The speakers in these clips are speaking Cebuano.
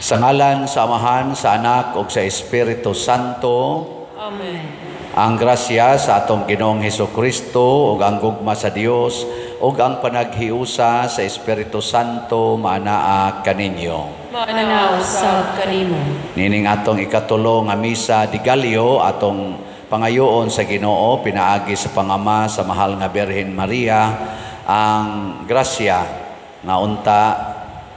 Sa ngalan sa Amahan, sa Anak ug sa Espiritu Santo. Amen. Ang grasya sa atong Ginoong Hesukristo ug ang gugma sa Dios ug ang panaghiusa sa Espiritu Santo maanaa kaninyo. Maanaa usab kanimo. Nining atong ikatulo nga misa de Gallo, atong pangayoon sa Ginoo pinaagi sa pangama sa mahal nga Birhen Maria ang grasya nga unta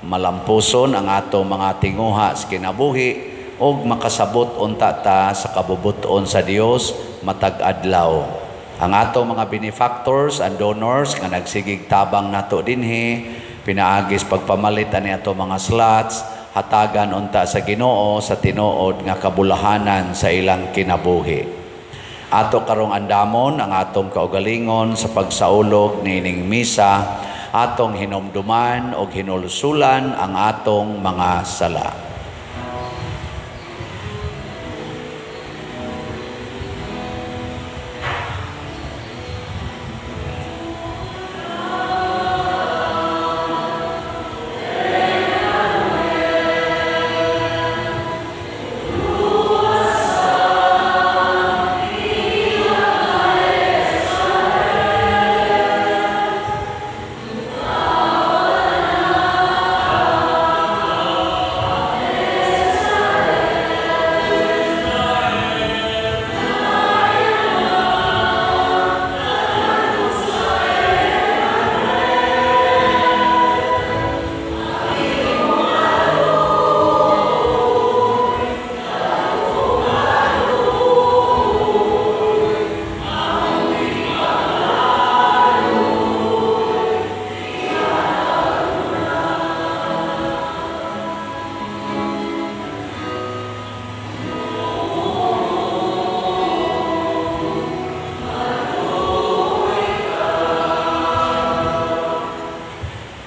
malampuson ang atong mga tinguha sa kinabuhi ug makasabot unta ta sa kabubuton sa Dios matag adlaw. Ang atong mga benefactors and donors nga nagsigig tabang nato dinhi pinaagi sa pagpamalit ani ato mga slots, hatagan unta sa Ginoo sa tinuod nga kabulahanan sa ilang kinabuhi. Ato karong andamon ang atong kaugalingon sa pagsaulog niining misa, atong hinumduman og hinulsulan ang atong mga sala.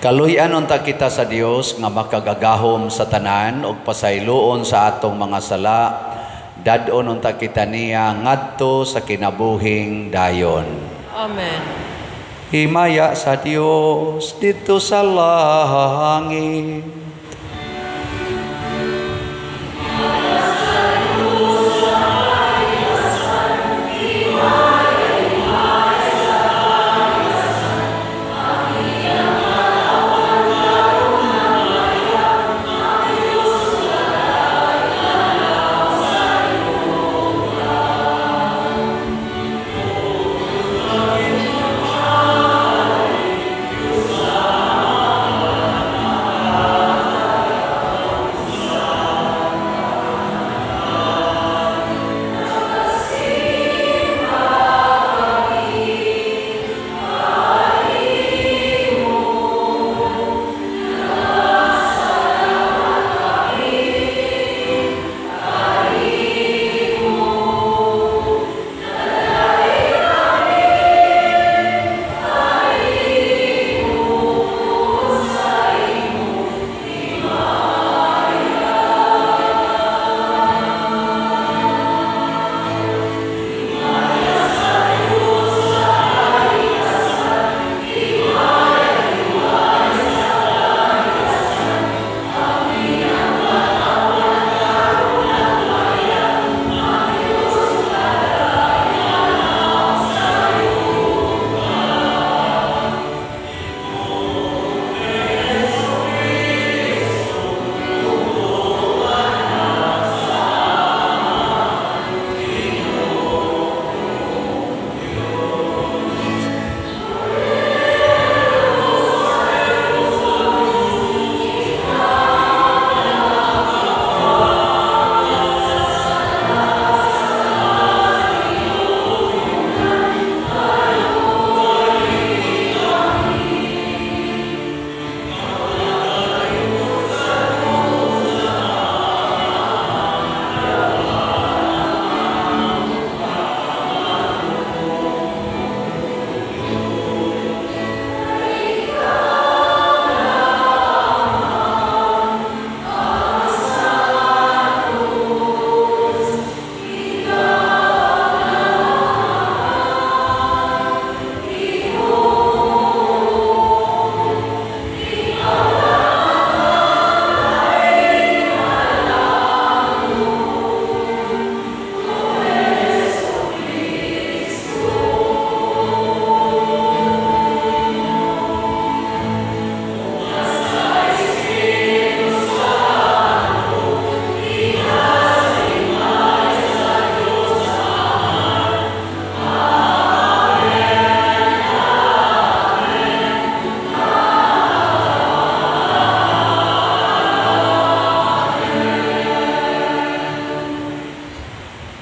Kaluy-an unta kita sa Dios nga makagagahom sa tanan ug pasayloon sa atong mga sala, dad-on unta kita niya ngadto sa kinabuhing dayon. Amen. Himaya sa Dios didto sa langit.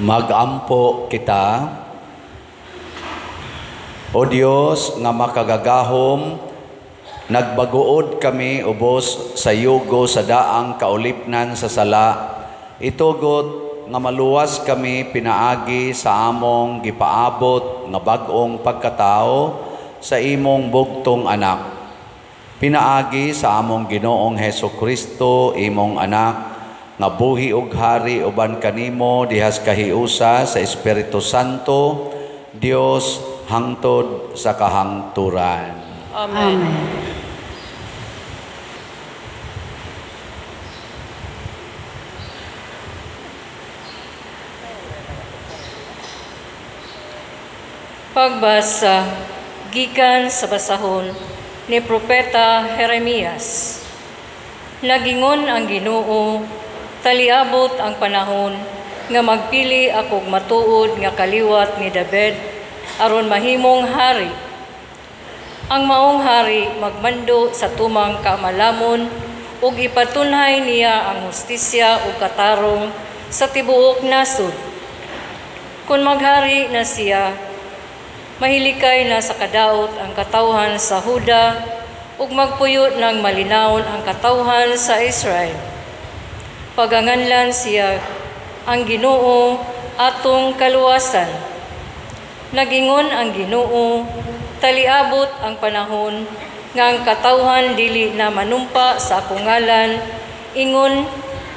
Magampo kita. O Dios nga makagagahom, nagbaguod kami ubos sa yugo sa daang kaulipnan sa sala. Itugot nga maluwas kami pinaagi sa among gipaabot nga bag-ong pagkatao sa imong bugtong anak. Pinaagi sa among Ginoong Heso Kristo, imong anak, nga buhi ug hari uban kanimo dihas kahiusa sa Espiritu Santo, Dios hangtod sa kahangturan. Amen. Amen. Pagbasa gikan sa basahon ni Propeta Jeremias. Nagingon ang Ginoo, taliabot ang panahon nga magpili akog matuod nga kaliwat ni David aron mahimong hari. Ang maong hari magmando sa tumang kamalamon ug ipatunhay niya ang hustisya ug katarong sa tibuok nasod. Kun maghari na siya, mahilikay na sa kadaot ang katawhan sa Huda ug magpuyo ng malinawon ang katawhan sa Israel. Paganganlan siya ang Ginoo atong kaluwasan. Nagingon ang Ginoo, taliabot ang panahon nga ang katawhan dili na manumpa sa akong ngalan, ingon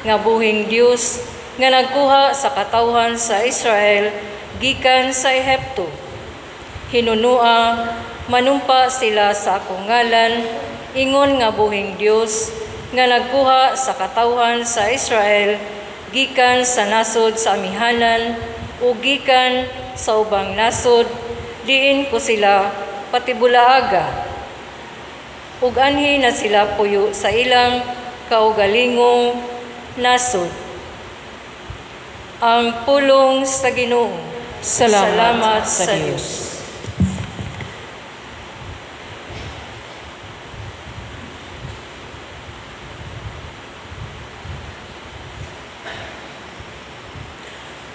nga buhing Dios nga nagkuha sa katawhan sa Israel gikan sa Ehipto. Hinunua, manumpa sila sa akong ngalan, ingon nga buhing Dios nga nagkuha sa katawhan sa Israel gikan sa nasod sa amihanan o gikan sa ubang nasod, diin ko sila patibulaaga. Ug anhi na sila puyo sa ilang kaugalingong nasod. Ang pulong sa Ginoo. Salamat sa Dios.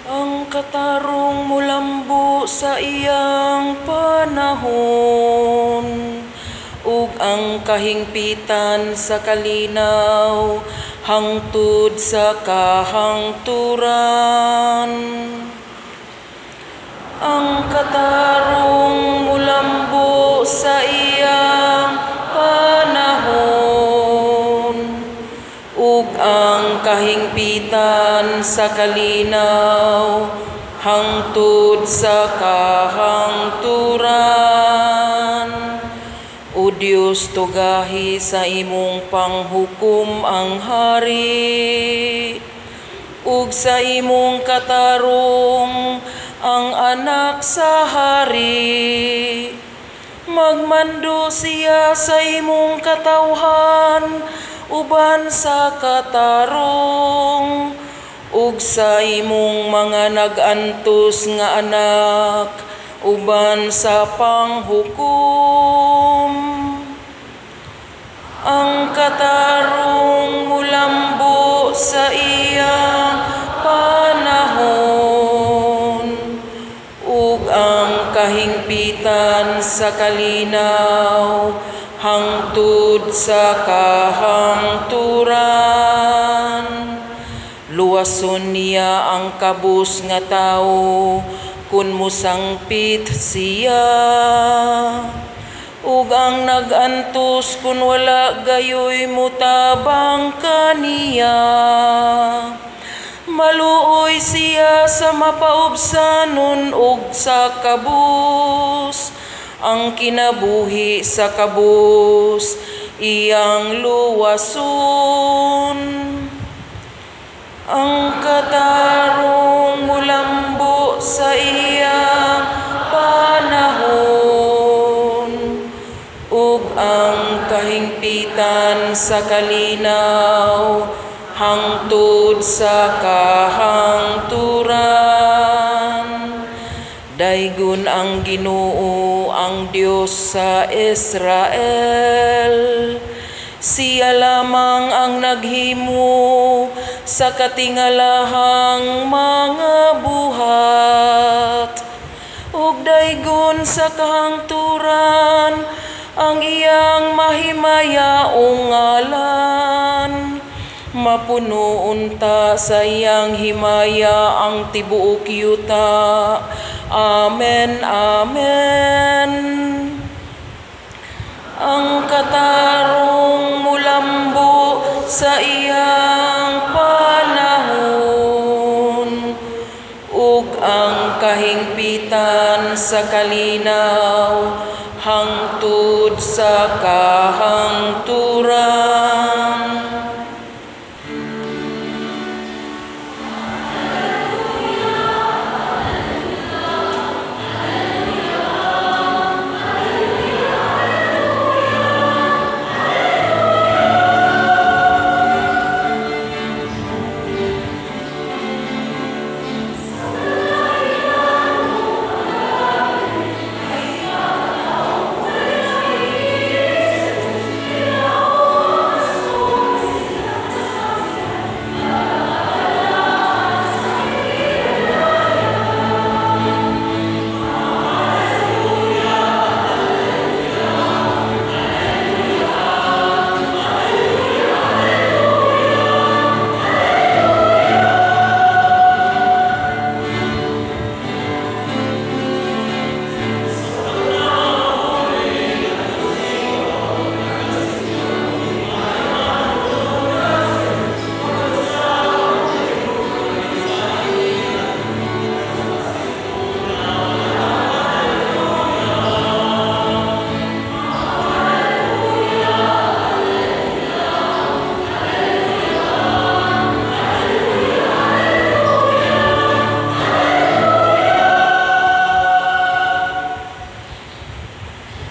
Ang katarong mulambo sa iyang panahon, ug ang kahingpitan sa kalinaw hangtod sa kahangturan. Ang katarong mulambo sa iyang panahon, ug ang kahingpitan sa kalinaw hangtod sa kahangturan. O Dios, tugahi sa imong panghukom ang hari, ug sa imong katarong ang anak sa hari. Magmando siya sa imong katawhan uban sa katarong, ug sa imong mga nag-antos nga anak uban sa panghukom. Ang katarong mulambo sa iyang panahon, ug ang kahingpitan sa kalinaw hangtod sa kahangturan. Luwason niya ang kabus nga tawo kun musangpit siya, ug ang nag-antos kun wala gayoy mutabang kaniya. Maluoy siya sa mapaubsanon ug sa kabus, ang kinabuhi sa kabus iyang luwason. Ang katarong mulambo sa iyang panahon, ug ang kahingpitan sa kalinaw hangtod sa kahangturan. Daygon ang Ginoo ang Dios sa Israel. Siya lamang ang naghimo sa katingalahang mga buhat. Ug daygon sa kahangturan ang iyang mahimayaong ngalan. Mapuno unta sa iyang himaya ang tibuok yuta. Amen, amen. Ang katarong mulambo sa iyang panahon, ug ang kahingpitan sa kalinaw hangtod sa kahangturan.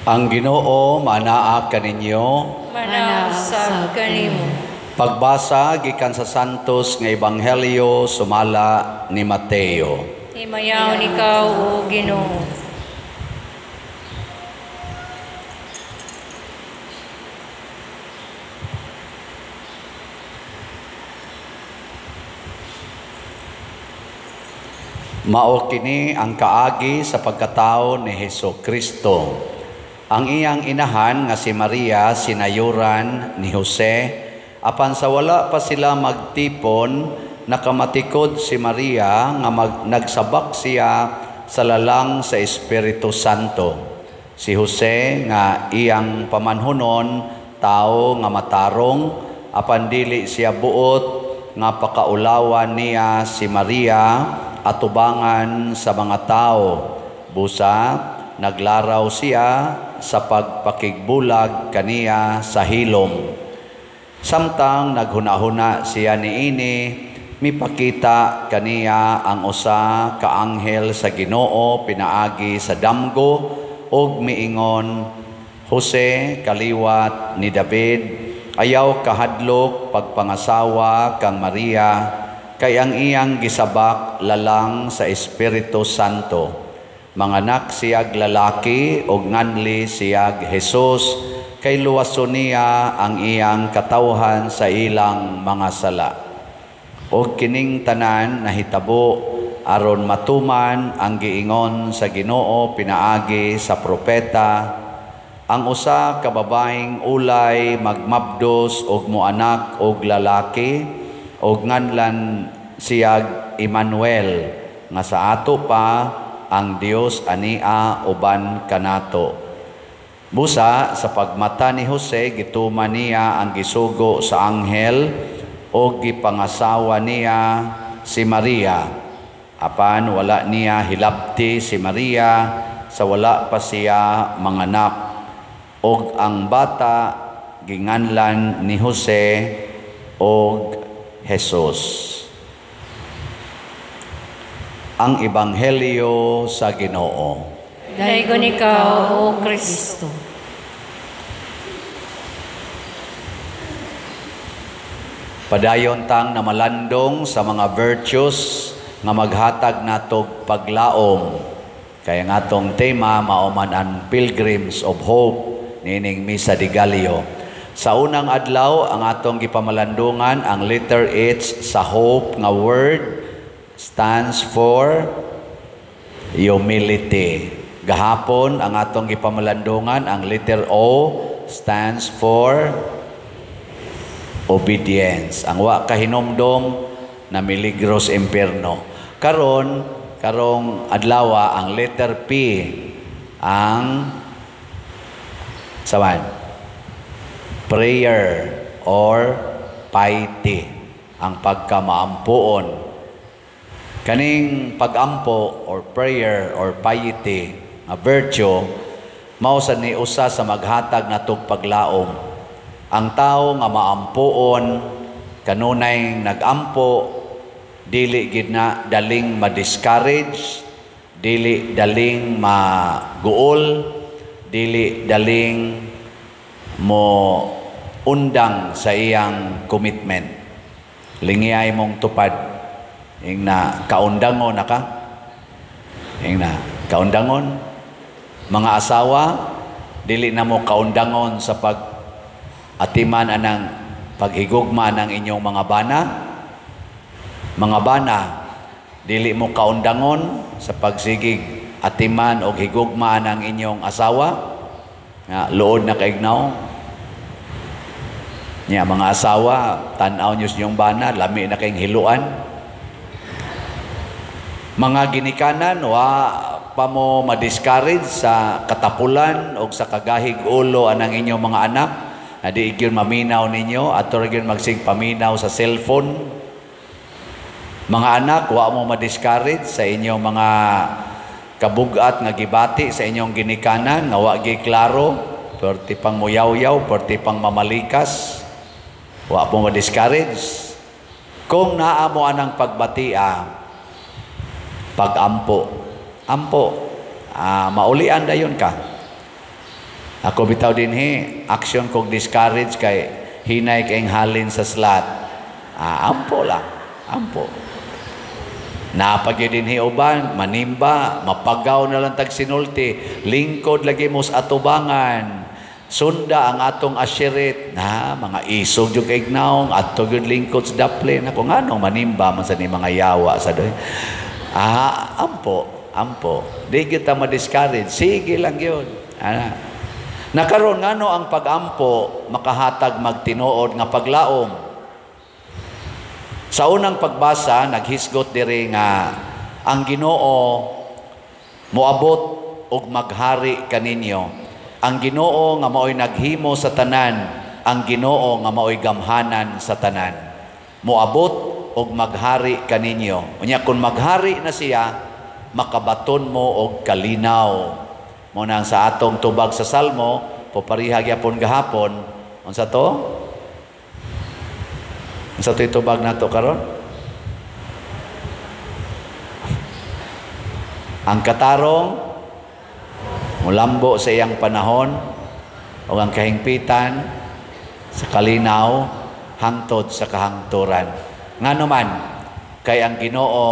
Ang Ginoo manaa kaninyo, manaa sa kanimo. Pagbasa gikan sa Santos nga Ebanghelyo sumala ni Mateo. Himayaon ikaw, o Ginoo. Mao kini ang kaagi sa pagkatao ni Hesus Kristo. Ang iyang inahan nga si Maria sinayuran ni Jose, apan sa wala pa sila magtipon, nakamatikod si Maria nga nagsabak siya sa lalang sa Espiritu Santo. Si Jose nga iyang pamanhunon, tao nga matarong, apan dili siya buot nga pakaulawan niya si Maria atubangan sa mga tao. Busa naglaraw siya sa pagpakigbulag kaniya sa hilom. Samtang naghunahuna siya niini, mipakita kaniya ang usa ka anghel sa Ginoo pinaagi sa damgo ug miingon, Jose kaliwat ni David, ayaw kahadlok pagpangasawa kang Maria, kay ang iyang gisabak lalang sa Espiritu Santo. Manganak siyag lalaki og nganli siyag Jesus, kay luwason niya ang iyang katawhan sa ilang mga sala. Og kining tanan nahitabo aron matuman ang giingon sa Ginoo pinaagi sa propeta, ang usa ka babaeng ulay magmabdos og moanak og lalaki og nganlan siyag Emmanuel, nga sa ato pa ang Dios ania uban kanato. Busa sa pagmata ni Jose, gituman niya ang gisugo sa anghel o gipangasawa niya si Maria. Apan wala niya hilabti si Maria sa wala pa siya manganak. Og ang bata ginganlan ni Jose og Jesus. Ang Ebanghelyo sa Ginoo. Daygon ikaw, O Kristo. Padayon tang namalandong sa mga virtues nga maghatag natog paglaom. Kaya nga atong tema mao man ang Pilgrims of Hope niining Misa de Gallo. Sa unang adlaw, ang atong gipamalandungan, ang letter H sa hope nga word stands for humility. Gahapon, ang atong gipamalandungan, ang letter O stands for obedience. Ang wa kahinomdom na miligros impierno. Karon, karong adlawa, ang letter P ang saman prayer or piety, ang pagkamaampuon. Kaning pagampo or prayer or piety nga virtue mao sa ni usa sa maghatag natog paglaom. Ang tawo nga maampuon kanunay nagampo, dili gid na daling ma-discourage, dili daling maguol, dili daling mo undang sa iyang commitment. Lingiyay mong tupad. Ing na kaundangon na ka. Ing na kaundangon. Mga asawa, dili na mo kaundangon sa pag atiman anang paghigugma ng inyong mga bana. Mga bana, dili mo kaundangon sa pagsigig atiman og higugma ng inyong asawa. Nga luod na kaignaw. Nya mga asawa, tan-aw niyo sa inyong bana, lami na kayong hiluan. Mga ginikanan, wa pa mo ma-discourage sa katapulan o sa kagahig ulo anang inyong mga anak. Na di gyud maminaw ninyo, ato ra gyud magsig paminaw sa cellphone. Mga anak, wa mo ma-discourage sa inyong mga kabugat nga gibati sa inyong ginikanan, nga wa gyud klaro, perti pang muyaw-yaw, perti pang mamalikas. Wa mo ma-discourage. Kung naa mo anang pagbatia, pagampo. Ampo, maulian dayon ka. Ako bitaw dinhi, action kog discourage kay hinay kayong halin sa slot. Ampo lang, ampo. Napagyo dinhi uban, manimba, mapagaw na lang tag sinulti, lingkod lagi mo sa atubangan. Sunda ang atong asyirit na mga isog jud kay ignaong adto gyud lingkod sa daplin. Ako nganong manimba man sa ni mga yawa sa doy. Ampo, ampo. Di kita ma-discourage. Sige lang yun. Ana. Nakaron ngano ang pagampo makahatag magtinuod nga paglaom. Sa unang pagbasa naghisgot diri nga ang Ginoo moabot og maghari kaninyo. Ang Ginoo nga maoy naghimo sa tanan, ang Ginoo nga maoy gamhanan sa tanan. Moabot og maghari kaninyo. Unya kun maghari na siya, makabaton mo og kalinaw. Mo nang sa atong tubag sa Salmo, popariha gyapon gahapon, unsa to? Unsa to tubag nato karon? Ang katarong mulambo sa iyang panahon o ang kahingpitan sa kalinaw hangtod sa kahangturan. Ngano man, kay ang Ginoo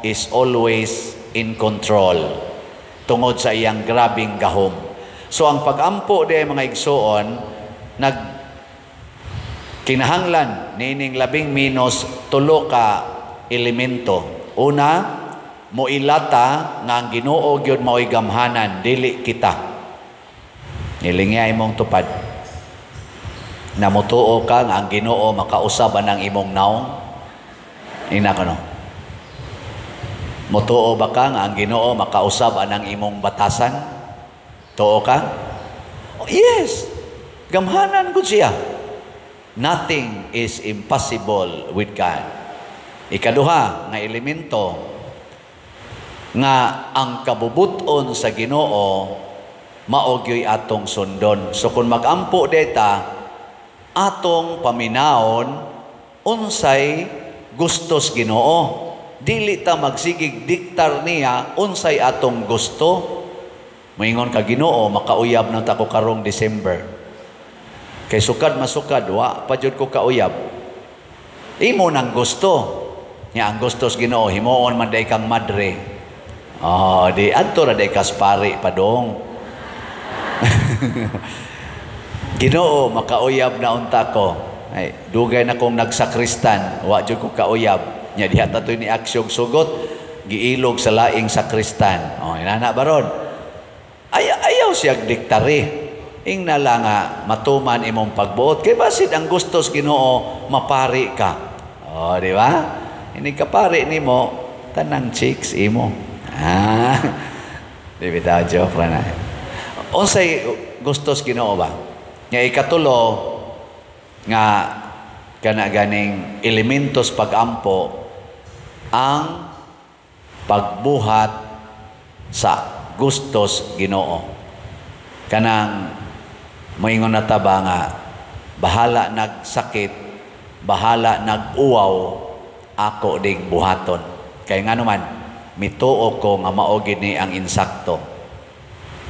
is always in control tungod sa iyang grabing gahom. So ang pagampo di mga igsuon nag kinahanglan niining labing minus tulo ka elemento. Una, moilata nga ang Ginoo gyud maoy gamhanan, dili kita. Nilingya imong tupad. Namutuo ka nga ang Ginoo makausab anang imong naong. Ina ko no. Mutuo ba ka nga ang Ginoo makausab anang imong batasan? Tuo ka? Oh, yes. Gamhanan gud siya. Nothing is impossible with God. Ikaduha nga elemento nga ang kabubuton sa Ginoo mao gyoy atong sundon. So kung magampo deta, atong paminawon unsay gustos Ginoo. Dili ta magsigig diktar niya unsay atong gusto. Moingon ka Ginoo, makauyab na ta ko karong December. Kay sukad masukad, wa pa jud ko kauyab. Imo nang gusto. Nya ang gustos Ginoo, himuon man day kang madre. Oh, di adto ra day kas pari padong. Ginoo, makauyab na unta ko. Ay, dugay na kong nagsakristan, wa jud ko kauyab. Nya diha ta ni aksyog sugot, giilog sa laing sakristan. O, inana baron. Ay, ayaw siya diktari. Ingna lang nga matuman imong pagbuot. Kay basid ang gustos Ginoo, mapari ka. O, di ba? Ini kapari nimo, tanang chicks imo. Ah. Di bitaw, joke ra na. Unsay gustos Ginoo ba? Nga ikatulo nga kana ganing elementos pagampo ang pagbuhat sa gustos Ginoo. Kanang moingon na ta ba nga bahala nagsakit, bahala nag-uwaw, ako ding buhaton. Kay ngano man mituo ko nga mao gid ni ang insakto.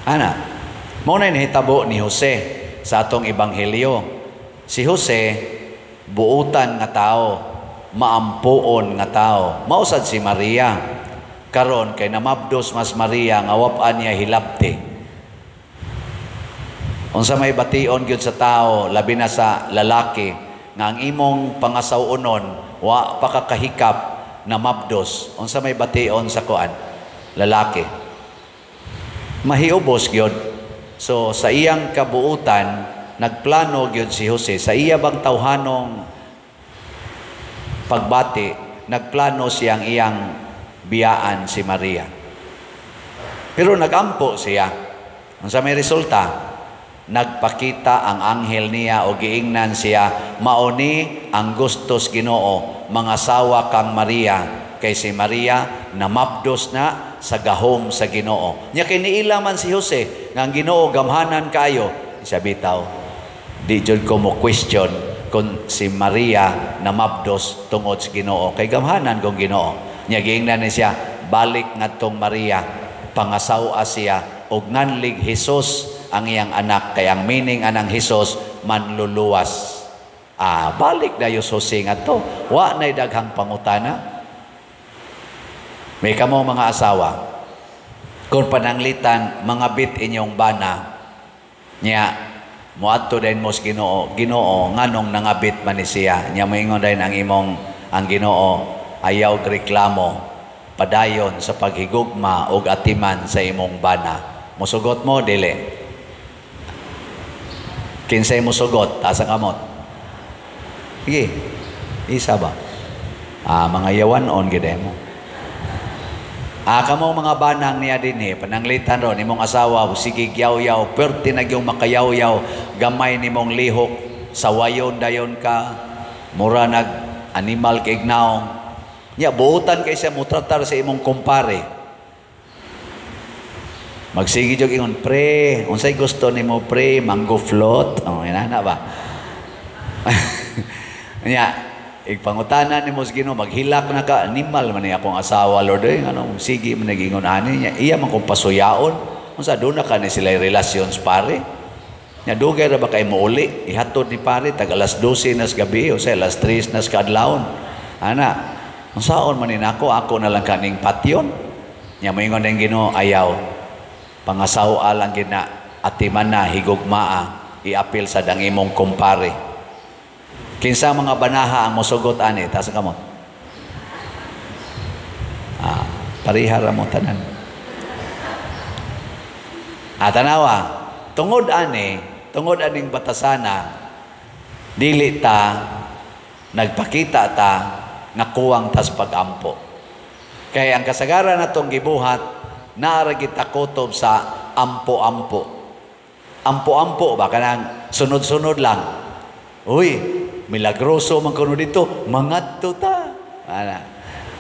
Ana, mao na nahitabo ni Jose sa atong ebanghelyo. Si Jose buutan nga tao, maampuon nga tao. Mao sad si Maria. Karon kay namabdos mas Maria nga wap-an niya hilabti. Unsa may bation gyud sa tao, labi na sa lalaki, nga ang imong pangasaw-onon wa pa ka kahikap na mabdos. Unsa may bation sa kuan? Lalaki. Mahiubos gyud. So sa iyang kabuutan, nagplano gyud si Jose sa iya bang tawhanong pagbati, nagplano siyang iyang biyaan si Maria. Pero nagampo siya. Unsa may resulta? Nagpakita ang anghel niya o giingnan siya, mauni ang gustos Ginoo, mangasawa kang Maria, kay si Maria namabdos na sa gahom sa Ginoo. Nya kay niila man si Jose nga ang Ginoo gamhanan kayo. Siya bitaw, di jud ko mo question kung si Maria namabdos tungod sa Ginoo, kay gamhanan kong Ginoo. Nya giingnan ni siya, balik ngadtong Maria, pangasaw-a siya og nganlig Hesus ang iyang anak, kay ang meaning anang Hesus manluluwas. Ah, balik dayo Jose ngadto. Wa nay daghang pangutana. May kamo mga asawa, kung pananglitan mga bit inyong bana, nya moadto dayon mo sa Ginoo, Ginoo nganong nangabit man ni siya? Nya moingon dayon ang imong ang Ginoo, ayaw reklamo, padayon sa paghigugma og atiman sa imong bana. Mosugot mo dili? Kinsay mosugot, taas ang kamot. Sige, isa ba? Ah, mga yawan-on gid mo. Ah, kamo mga banang niya dinhi, pananglitan ron imong asawa, sige gyaw-yaw, perti na gyung makayaw-yaw, gamay nimong lihok, sawayon dayon ka, mura nag animal kay ignaong. Nya buotan kay siya motratar sa imong kumpare. Magsige jud ingon, pre, unsay gusto nimo pre, mango float? Oh, inana ba? Nya, igpangutana nimo sa Ginoo, maghilak na ka, animal man ni akong asawa, Lord, eh, anong sige man nagingon ani niya, iya man kong pasuyaon. Unsa doon na ka ni sila relations pare? Nya dugay ra ba kay mouli? Ihatod ni pare tag alas 12 nas gabi o sa alas 3 nas kaadlawon. Ana, unsaon man ni nako, ako na lang kaning patyon. Nya moingon ang Ginoo, ayaw. Pangasaw-a lang gina, atiman na higugmaa, iapil sa dang imong kumpare. Kinsa mga banaha ang mosugot ani, taas ang kamot. Ah, parihara mo tanan. Ah, tanawa, tungod ani, tungod aning batasana, dili ta nagpakita ta nga kuwang tas pagampo. Kay ang kasagaran natong gibuhat, naara kita kutob sa ampo-ampo. Ampo-ampo ba kanang sunod-sunod lang. Uy, milagroso man kuno dito, mangadto ta. Ana.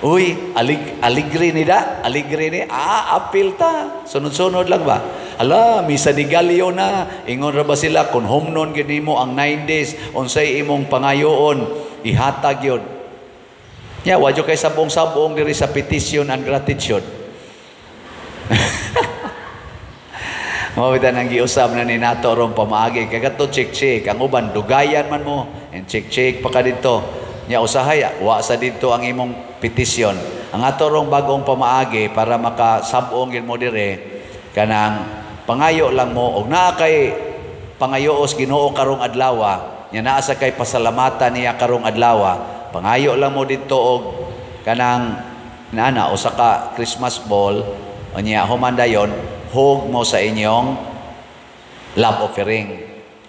Uy, aligre ni da, aligre ni, ah, apil ta. Sunod-sunod lang ba? Ala, misa di Galio na. Ingon ra ba sila kun humnon gyud nimo ang 9 days, unsay imong pangayoon, ihatag yun. Nya, wa jud kay sabong-sabong diri sa petition and gratitude. Mao bitan ang giusab na ni nato ron pamaagi kay kadto check-check ang uban dugayan man mo and check-check pa ka didto. Nya usahay wa sa didto ang imong petisyon. Ang ato rong bagong pamaagi para makasab-ong gid mo dire kanang pangayo lang mo og naa kay pangayoos Ginoo karong adlaw, nya naa sa kay pasalamatan niya karong adlaw, pangayo lang mo didto og kanang nana usa ka Christmas ball, unya human dayon hug mo sa inyong love offering.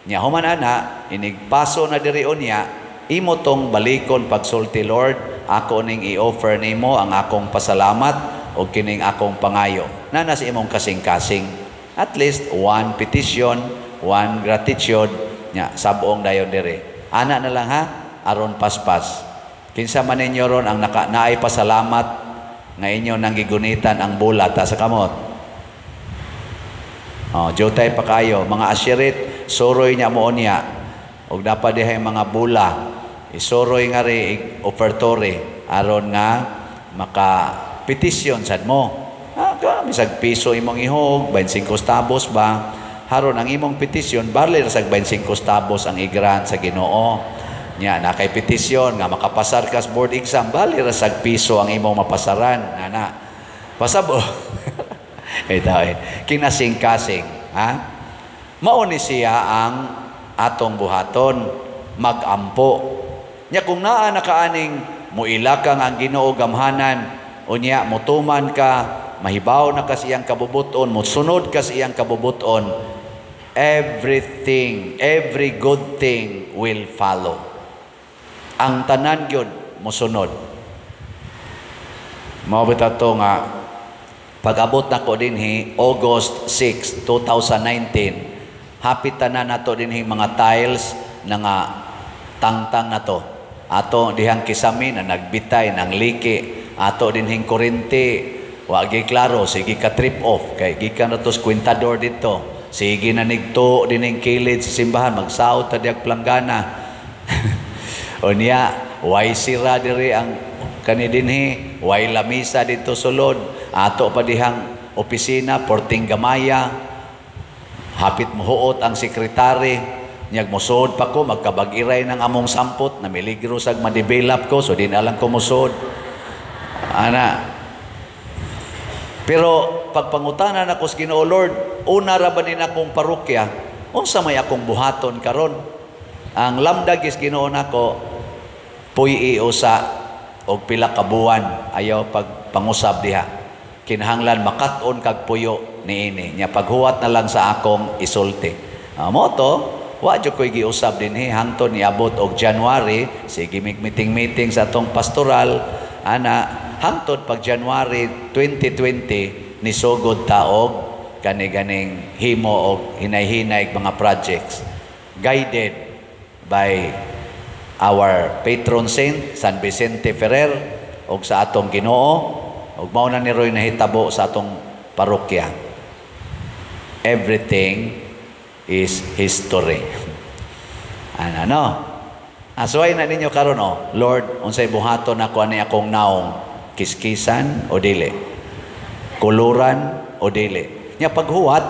Nya human ana, inigpaso na diri unya, imo tong balikon pagsulti, "Lord, ako ning i-offer nimo ang akong pasalamat o kining akong pangayo." Nana sa imong kasing-kasing. At least one petition, one gratitude, nya sabong dayon diri. Ana na lang ha, aron paspas. Kinsa man ninyo ron ang naay pasalamat nga inyo nang gigunitan ang bola ta sa kamot? Oh, jutay pa kayo, mga ashirit, suroy niya mo niya. Og dapat dihay mga bola, isuroy nga ri offertory aron nga maka petisyon sad mo. Ah, ka bisag piso imong ihog, 25 centavos ba? Haron ang imong petisyon barley ra sag 25 centavos ang i-grant sa Ginoo. Nya na kay petisyon nga makapasar kas board exam, bali ra sag piso ang imong mapasaran, ana. Pasabo. Ito eh, kinasing-kasing, ha? Mao ni siya ang atong buhaton, magampo. Nya kung naa na kaaning muilakang ang Ginoo gamhanan, unya mutuman ka, mahibaw na ka sa iyang kabubuton, musunod ka sa iyang kabubuton, everything, every good thing will follow. Ang tanan gyud musunod. Mao bitaw to nga pag-abot nako dinhi August 6, 2019, hapit tanan nato dinhi mga tiles na nga tangtang na to. Ato dihang kisami na nagbitay ng liki, ato dinhing kurente, wa gi klaro, sige ka trip off kay gikan na to sa kwintador dito. Sige na nigto dinhing kilid sa simbahan, magsaot ta diag planggana. Unya, way sira diri ang kani dinhi, way lamisa dito sulod. Ato pa dihang opisina, porting gamaya, hapit mohuot ang sekretary, nyag mosuod pa ko, magkabag-iray ng among sampot, namiligro sag ma-develop ko, so di na lang ko mosuod. Ana. Pero pagpangutanan ako sa Ginoo, "Lord, una ra ba ni akong parokya, unsa may akong buhaton karon?" Ang lamdag is Ginoo nako, puy usa og pila ka buwan, ayaw pagpangusab diha. Kinahanglan makat-on kag puyo niini. Nya paghuwat na lang sa akong isulti. Mo to, wa jud ko'y giusab dinhi hangtod niabot og January, sige mig meeting-meeting sa atong pastoral, ana hangtod pag January 2020 nisugod ta og kani ganing himo og hinay-hinay mga projects guided by our patron saint San Vicente Ferrer og sa atong Ginoo, ug mao na ni Roy nahitabo sa atong parokya. Everything is history. Ano no? Asuway na ninyo karon oh, "Lord, unsay buhaton nako ani akong naong, kiskisan o dili? Kuluran o dili?" Nya paghuwat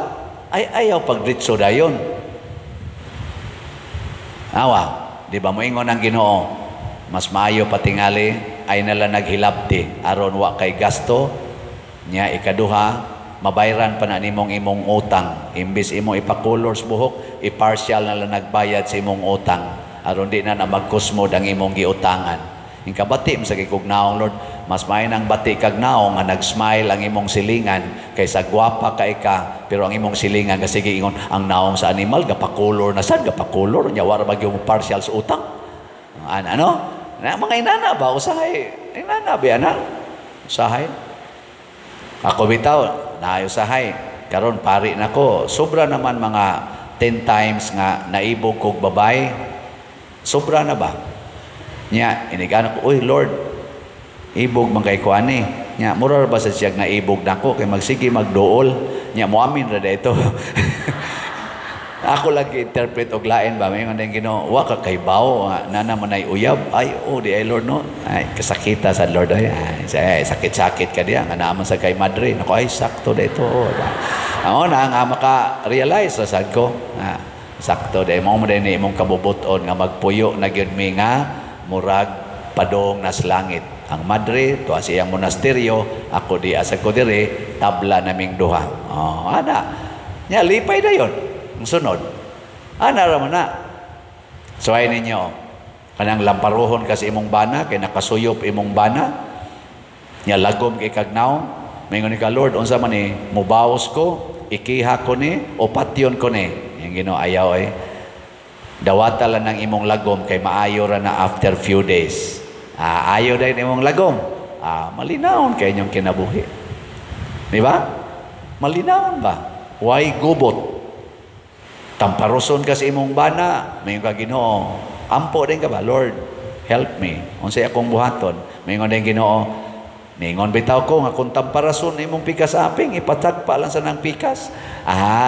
ay ayaw pagdritso dayon. Awa, di ba moingon ang Ginoo, mas maayo patingali ay nala naghilabti aron wa kay gasto. Nya ikaduha, mabayran pa na nimong imong utang. Imbis imo ipakulor sa buhok, i-partial na lang nagbayad sa imong utang aron di na na magkusmod ang imong giutangan. Inkabati mo sa kikog naong, "Lord, mas may nang bati kag naong nga nag-smile ang imong silingan kaysa gwapa ka ika pero ang imong silingan kasi ingon ang naong sa animal gapakulor na sad gapakulor nya wara ba yung partial sa utang." Ano ano na mga inana ba, usahay inana ba ana usahay ako bitaw naayo usahay karon pari nako, sobra naman mga 10 times nga naibog kog babay, sobra na ba nya inigana ko, "Uy Lord, ibog man kay ko ani." Nya mura ba sa siyag naibog nako kay magsige magduol, nya moamin ra dito. Ako lagi interpret og lain ba, may nga Ginoo, "Wa ka kay bawo nana man ay uyab." Ay, oh di ay Lord no, ay kasakita sa Lord ay, ay sakit-sakit ka diya nga naman sa kay madre nako, ay sakto dito. Amo na nga maka-realize sa sad ko, sakto di mo mo din imong kabubuton nga magpuyo na gyud mi nga murag padong nas langit. Ang madre tuwa sa iyang monasteryo, ako di asa ko dire, tabla naming duha. Oh, ana. Nya lipay dayon. Ang sunod. Ana ra man na. Suway ninyo, kanang lamparuhon kasi imong bana, kay nakasuyop imong bana, nya lagom kay kagnaw, maingon ka, Lord, unsa man ni, mubaos ko, ikiha ko ni, o patyon ko ni. Yung Ginoo, ayaw ay. Dawata lang ng imong lagom, kay maayo ra na after few days. Ayaw dahil imong lagom. Malinawon kay inyong kinabuhi. Di ba? Malinawon ba? Why gubot? Tamparoson ka sa imong bana, may ka Ginoo. Ampo din ka ba? Lord, help me. Unsay akong buhaton? Maingon din Ginoo, ningon bitaw ko nga kung tamparason imong pikas aping, ipatagpa lang sa nang pikas.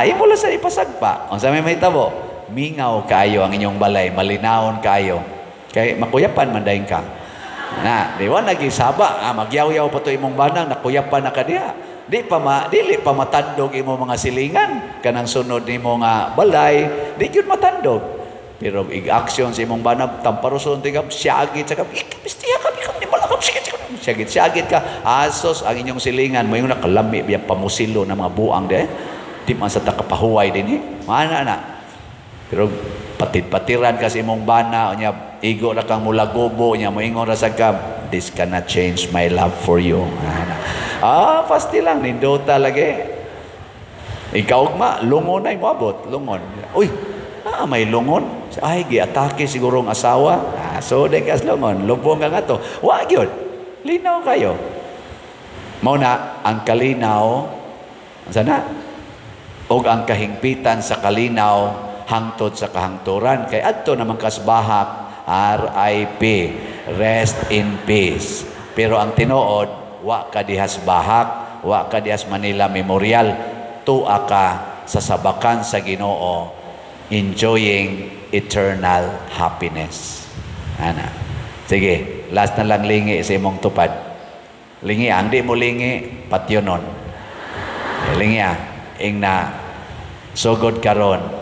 Imo lang sa ipasagpa. Unsa may mahitabo? Mingaw kaayo ang inyong balay, malinawon kaayo. Kay makuyapan man dayon ka. Na, di ba nagisaba, magyaw-yaw pa to imong banang, nakuyapan na ka diha. Di pa dili pa matandog imo mga silingan kanang sunod nimo nga balay, di gyud matandog. Pero ig-action sa imong banab, tamparoson tigab, siyagit sa kab, ikabistiya ka, ikaw ni malakab, sige, siyagit, siyagit ka. Asos ang inyong silingan, mo yung nakalami, biyang pamusilo ng mga buang di, di man sa takapahuway din eh. Mana na. Pero patid-patiran ka sa imong bana, unya, igo ra kang mulagobo, unya, moingon ra sa kab, this cannot change my love for you. Pasti lang, nindota lagi. Ikaw ma, lungon ay moabot, lungon. Uy, may lungon. Ay, giatake siguro ang asawa. So, di kas lungon, lubong ka nga to. Wa gyud, linaw kayo. Mao na, ang kalinaw, sana? Og ang kahingpitan sa kalinaw, hangtod sa kahangturan. Kay adto naman kasbahak, R.I.P., rest in peace. Pero ang tinuod, wa ka dihas bahak, wa ka dihas Manila Memorial, tua ka sa sabakan sa Ginoo, enjoying eternal happiness. Ana. Sige, last na lang lingi sa imong tupad. Lingi, ang di mo lingi, patyonon. Lingi ing na sugod karon.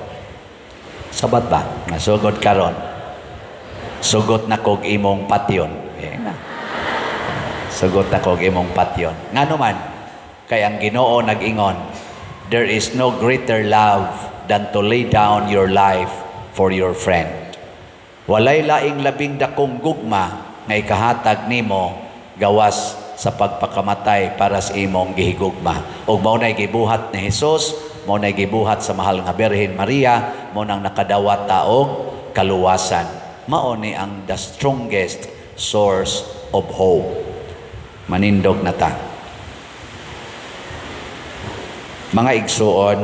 Sabat ba? Nasugod karon. Sugot na kog imong patyon. Na. Sugot na kog imong patyon. Ngano man, kay ang Ginoo nag-ingon, there is no greater love than to lay down your life for your friend. Walay laing labing dakong gugma nga ikahatag nimo gawas sa pagpakamatay para sa imong gihigugma. Ug mao nay gibuhat ni Hesus, mao nay gibuhat sa mahal nga Birhen Maria, mao nang nakadawat ta og kaluwasan. Mao ni ang the strongest source of hope. Manindog na ta. Mga igsuon,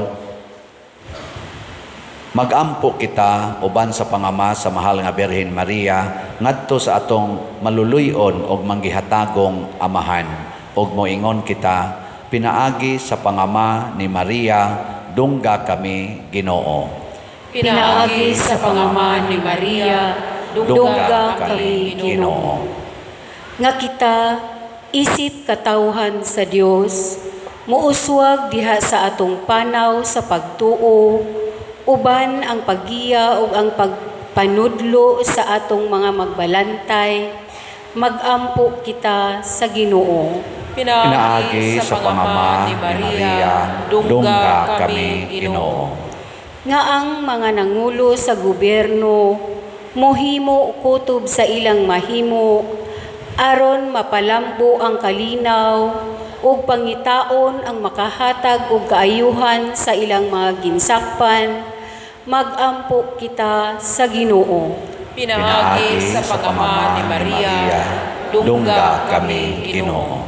magampo kita uban sa pangama sa mahal nga Birhen Maria ngadto sa atong maluluy-on og manggihatagong amahan. Og moingon kita, pinaagi sa pangama ni Maria, dungga kami Ginoo. Pinaagi sa pangama ni Maria, dungga kami Ginoo. Nga kita isip katawhan sa Dios, muuswag diha sa atong panaw sa pagtuo, uban ang paggiya ug ang pagpanudlo sa atong mga magbalantay, magampo kita sa Ginoo. Pinaagi sa pangama ni Maria, dungga kami Ginoo. Nga ang mga nangulo sa gobyerno mohimo kutob sa ilang mahimo aron mapalambo ang kalinaw ug pangitaon ang makahatag og kaayuhan sa ilang mga ginsakpan, magampo kita sa Ginoo. Pinaagi sa pangama ni Maria, dungga kami Ginoo.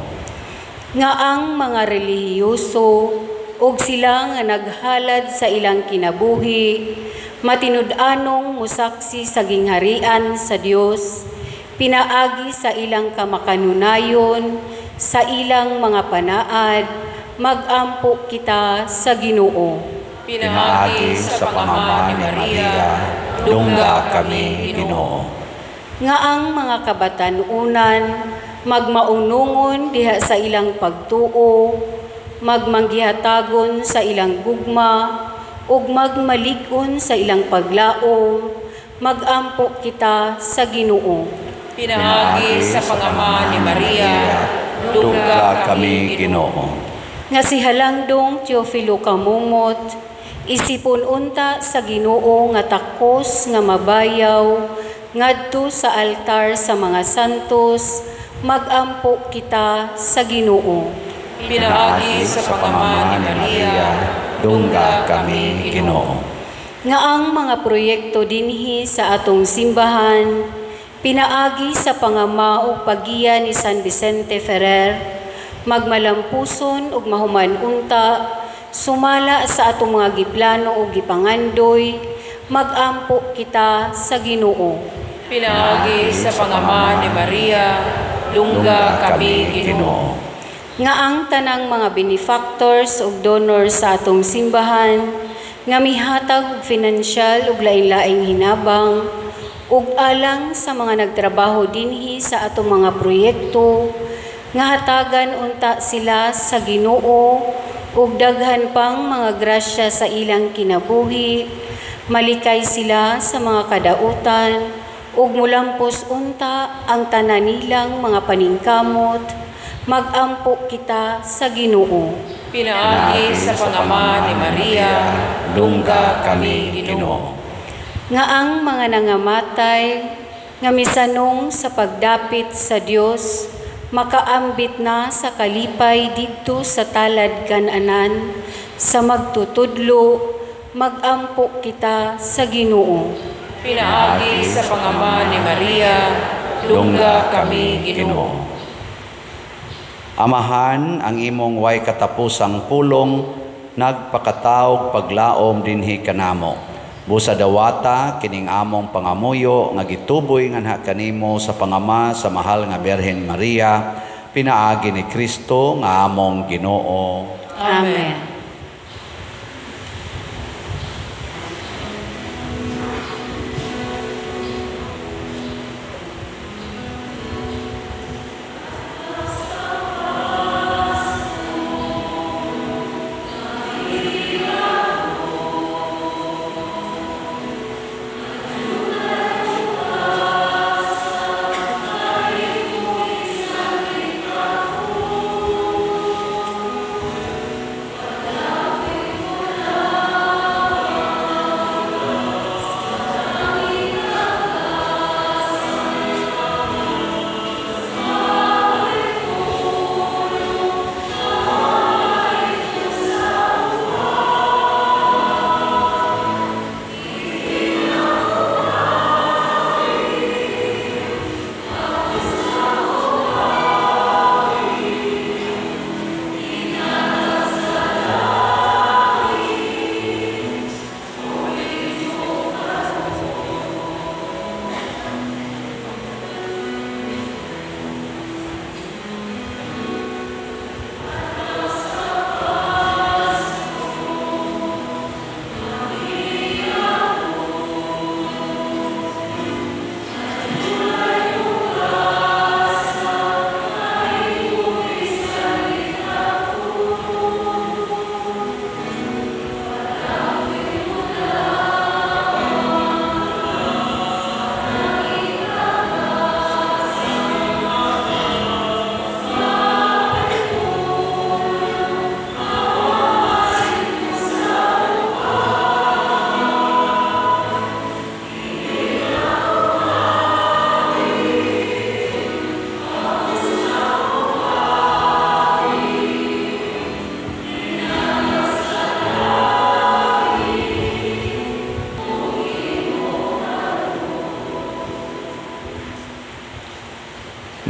Nga ang mga relihiyoso ug sila nga naghalad sa ilang kinabuhi, matinud-anong musaksi sa gingharian sa Dios, pinaagi sa ilang kamakanunayon, sa ilang mga panaad, magampo kita sa Ginoo. Pinaagi sa pangama ni Maria, dungga kami Ginoo. Nga ang mga kabatan-unan magmaunungon diha sa ilang pagtuo, magmanggihatagon sa ilang gugma, ug magmalig-on sa ilang paglaom, magampo kita sa Ginoo. Pinaagi sa pangama ni Maria, dungga kami Ginoo. Nga si Halangdong Teofilo Camomot, Isipon unta sa Ginoo nga takos nga mabayaw ngadto sa altar sa mga santos, magampo kita sa Ginoo. Pinaagi sa pangama ni Maria, dungga kami Ginoo. Nga ang mga proyekto dinhi sa atong simbahan, pinaagi sa pangama ug paggiya ni San Vicente Ferrer, magmalampuson ug mahuman unta, sumala sa atong mga giplano ug gipangandoy, magampo kita sa Ginoo. Pinaagi sa pangama ni Maria, dungga kami Ginoo. Nga ang tanang mga benefactors ug donors sa atong simbahan, nga mihatag og finansyal ug lain-laing hinabang, ug alang sa mga nagtrabaho dinhi sa atong mga proyekto, nga hatagan unta sila sa Ginoo ug daghan pang mga grasya sa ilang kinabuhi, malikay sila sa mga kadautan ug mulampos unta ang tanan nilang mga paningkamot, magampo kita sa Ginoo. Pinaagi sa pangama ni Maria, dungga kami Ginoo. Nga ang mga nangamatay nga misanong sa pagdapit sa Dios, makaambit na sa kalipay didto sa talad kananan, sa magtutudlo, magampo kita sa Ginoo. Pinaagi sa pangama ni Maria, dungga kami Ginoo. Amahan, ang imong way katapusang pulong, nagpakataog paglaom dinhi kanamo. Busa dawata kining among pangamuyo nga gituboy nganha kanimo sa pangama sa mahal nga Birhen Maria, pinaagi ni Kristo nga among Ginoo. Amen.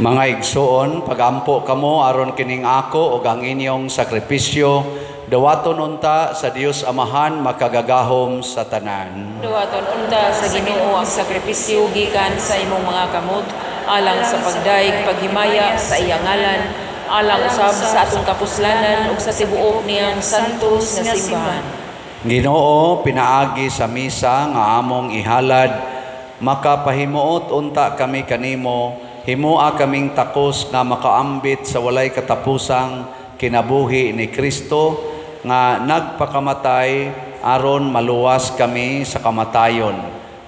Mga igsoon, pagampo kamo aron kining ako ug ang inyong sakripisyo, dawaton unta sa Dios Amahan makagagahom sa tanan. Dawaton unta sa Ginoo ang sakripisyo gikan sa imong mga kamot, alang sa pagdaig paghimaya sa iyang ngalan, alang usab sa atong kapuslanan ug sa tibuok niyang santos nga simbahan. Ginoo, pinaagi sa misa nga among ihalad, makapahimuot unta kami kanimo, himua kaming takos nga makaambit sa walay katapusang kinabuhi ni Kristo nga nagpakamatay aron maluwas kami sa kamatayon.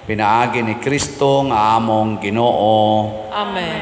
Pinaagi ni Kristo nga among Ginoo. Amen.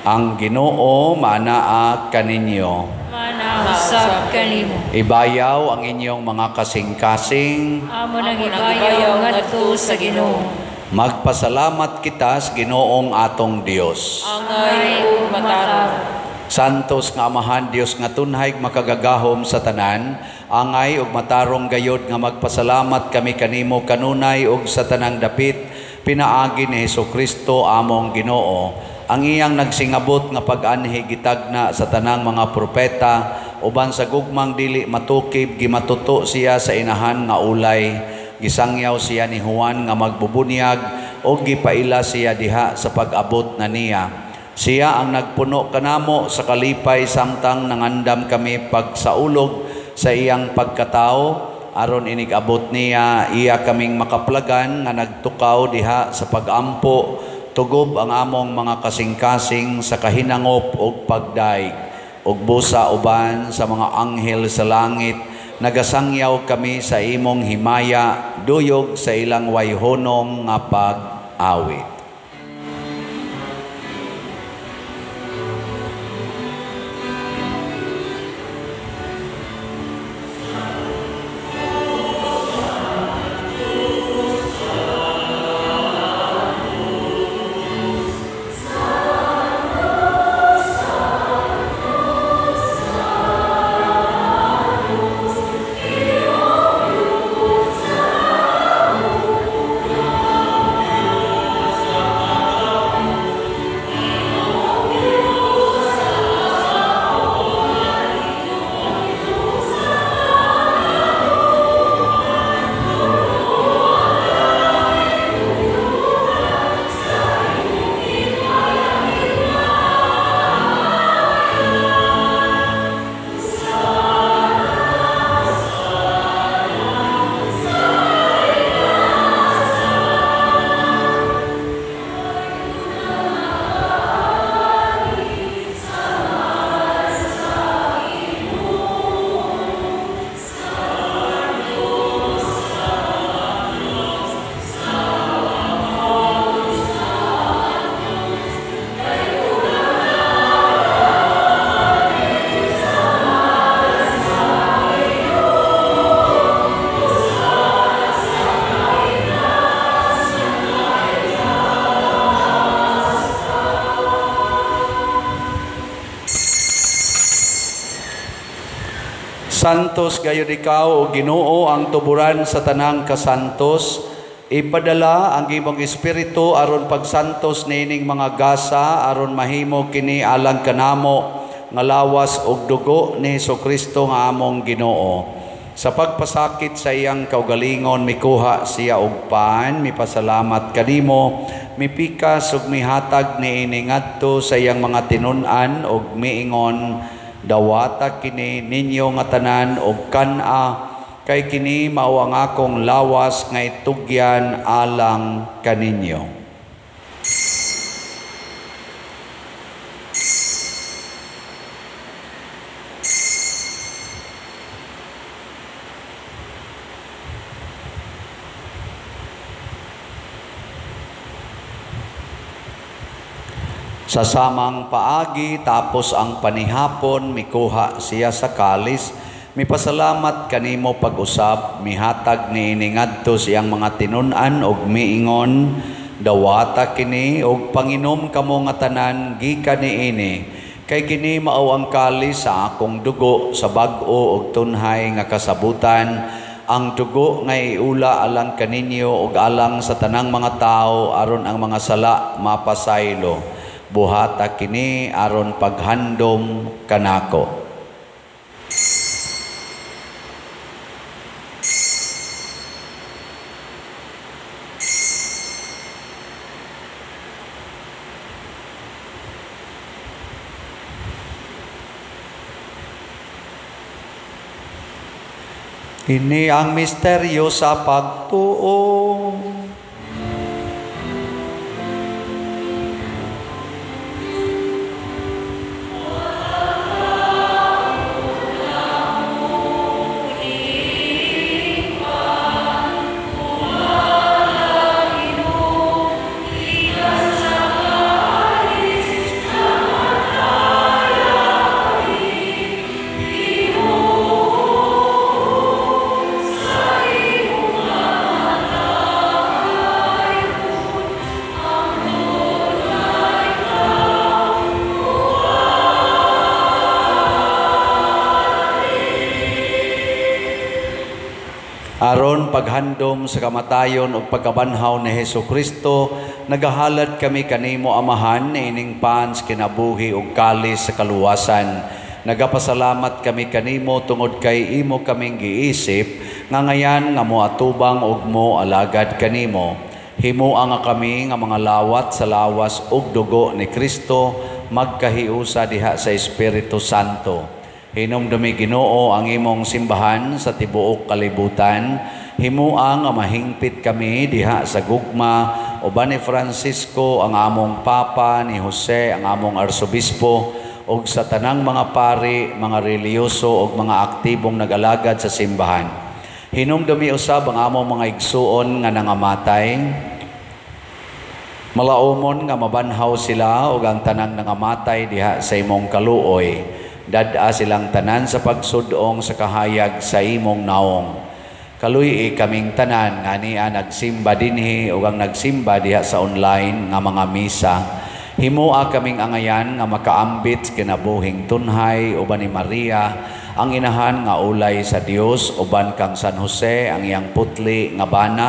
Ang Ginoo manaa kaninyo. Manaa Mausab kanimo. Ibayaw ang inyong mga kasing-kasing. Amo nang ibayaw ngadto sa Ginoo. Magpasalamat kita sa Ginoong atong Dios. Angay ug matarong. Santos nga Amahan, Dios nga tunhay makagagahom sa tanan, angay ug matarong gayod nga magpasalamat kami kanimo kanunay ug sa tanang dapit, pinaagi ni Hesukristo among Ginoo. Ang iyang nagsingabot nga pag-anhi gitagna sa tanang mga propeta, uban sa gugmang dili matukib gimatuto siya sa inahan nga ulay. Gisangyaw siya ni Juan nga magbubunyag ug gipaila siya diha sa pag-abot na niya. Siya ang nagpuno kanamo sa kalipay samtang nangandam kami pagsaulog sa iyang pagkatao, aron inig-abot niya iya kaming makaplagan nga nagtukaw diha sa pagampo, tugob ang among mga kasing-kasing sa kahinangop ug pagdaig ug busa uban sa mga anghel sa langit. Nagasangyaw kami sa imong himaya, duyog sa ilang wayhonong nga pag-awit. Santos gayud ikaw o Ginoo ang tuburan sa tanang kasantos. Ipadala ang imong espiritu aron pagsantos niining mga gasa, aron mahimo kini alang kanamo nga lawas ug dugo ni Hesukristo nga among Ginoo. Sa pagpasakit sa iyang kaugalingon, mikuha siya og pan, mipasalamat kanimo, mipikas ug mihatag niini ngadto sa iyang mga tinun-an ug miingon, dawata kini ninyo nga tanan og kan-a, kay kini mao ang akong lawas nga itugyan alang kaninyo. Sa samang paagi, tapos ang panihapon, mikuha siya sa kalis, mipasalamat kanimo pag-usab, mihatag niini ngadto siyang mga tinun-an og miingon, dawata kini og panginom kamo nga tanan gikan niini, kay kini mao ang kalis sa akong dugo sa bag-o og tunhay nga kasabutan, ang dugo nga iula alang kaninyo og alang sa tanang mga tawo aron ang mga sala mapasaylo. Buhata kini aron paghandom kanako. Ini ang misteryo sa pagtuo. Aron paghandom sa kamatayon ug pagkabanhaw ni Hesus Kristo, nagahalad kami kanimo Amahan niining pans kinabuhi ug kalis sa kaluwasan. Nagapasalamat kami kanimo tungod kay imo kaming giisip nga ngayan nga moatubang ug mo alagad kanimo. Himoa nga kami nga mga lawat sa lawas ug dugo ni Kristo magkahiusa diha sa Espiritu Santo. Hinumdumi Ginoo ang imong simbahan sa tibuok kalibutan. Himoa nga mahingpit kami diha sa gugma uban ni Francisco ang among Papa, ni Jose ang among Arsobispo, ug sa tanang mga pari, mga relihiyoso ug mga aktibong nag-alagad sa simbahan. Hinumdumi usab ang among mga igsuon nga nangamatay. Malaumon nga mabanhaw sila ug ang tanang nangamatay diha sa imong kaluoy. Dad-a silang tanan sa pagsudong sa kahayag sa imong naong. Kaluy-i kaming tanan nga ania nagsimba dinhi ug ang nagsimba diha sa online nga mga misa. Himoa kaming angayan nga makaambit kinabuhing tunhay uban ni Maria ang inahan nga ulay sa Dios, uban kang San Jose ang iyang putli nga bana,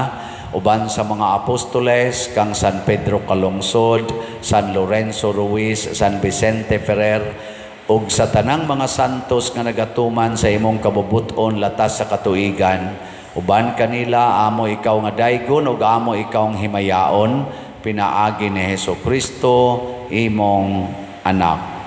uban sa mga apostoles kang San Pedro Calungsod, San Lorenzo Ruiz, San Vicente Ferrer, ug sa tanang mga santos nga nagatuman sa imong kabubut-on latas sa katuigan. Uban kanila amo ikaw nga daygon ug amo ikaw ang himayaon, pinaagi ni Hesus Kristo imong anak.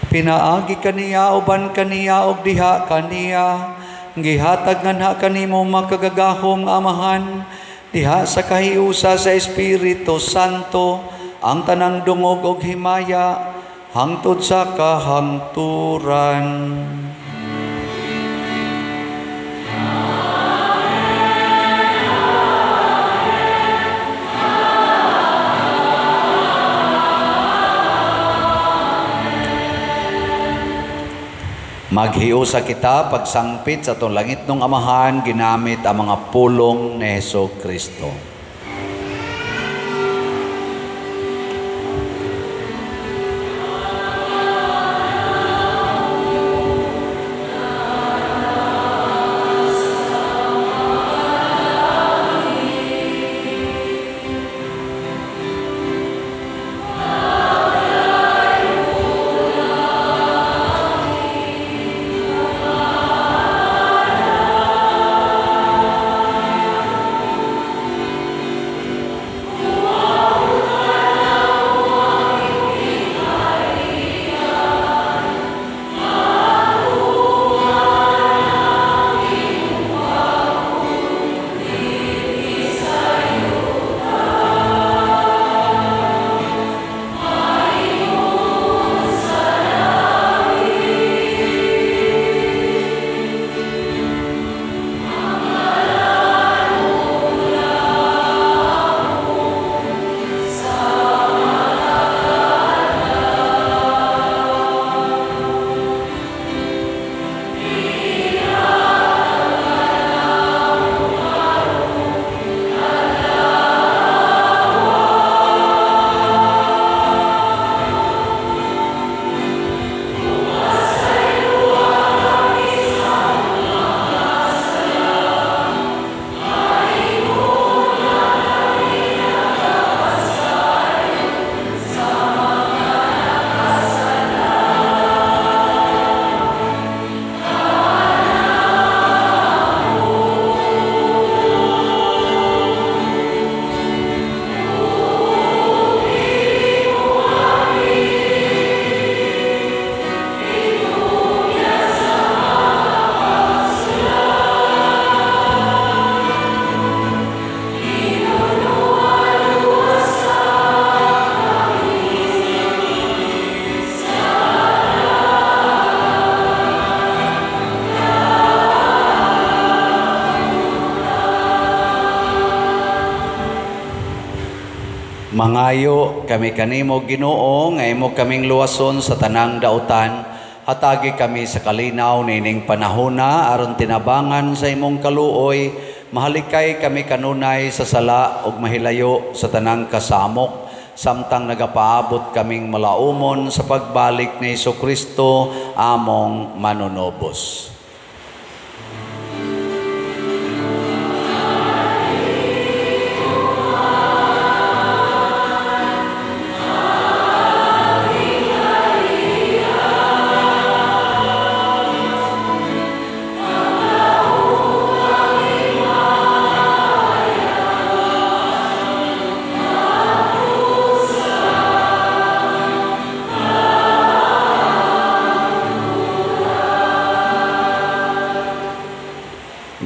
Pinaagi kaniya uban kaniya ug diha kaniya gihatag nganha kanimo makagagahom nga Amahan diha sa kahiusa sa Espiritu Santo ang tanang dungog ug himaya hangtod sa kahangturan. Maghiusa kita pagsangpit sa atong langitnong Amahan ginamit ang mga pulong ni Hesus Kristo. Mangayo kami kanimo Ginoo nga imo kaming luwason sa tanang dautan. Hatagi kami sa kalinaw nining panahona aron tinabangan sa imong kaluoy. Mahalikay kami kanunay sa sala ug mahilayo sa tanang kasamok samtang nagapaabot kaming malaumon sa pagbalik ni Hesukristo among manunobos.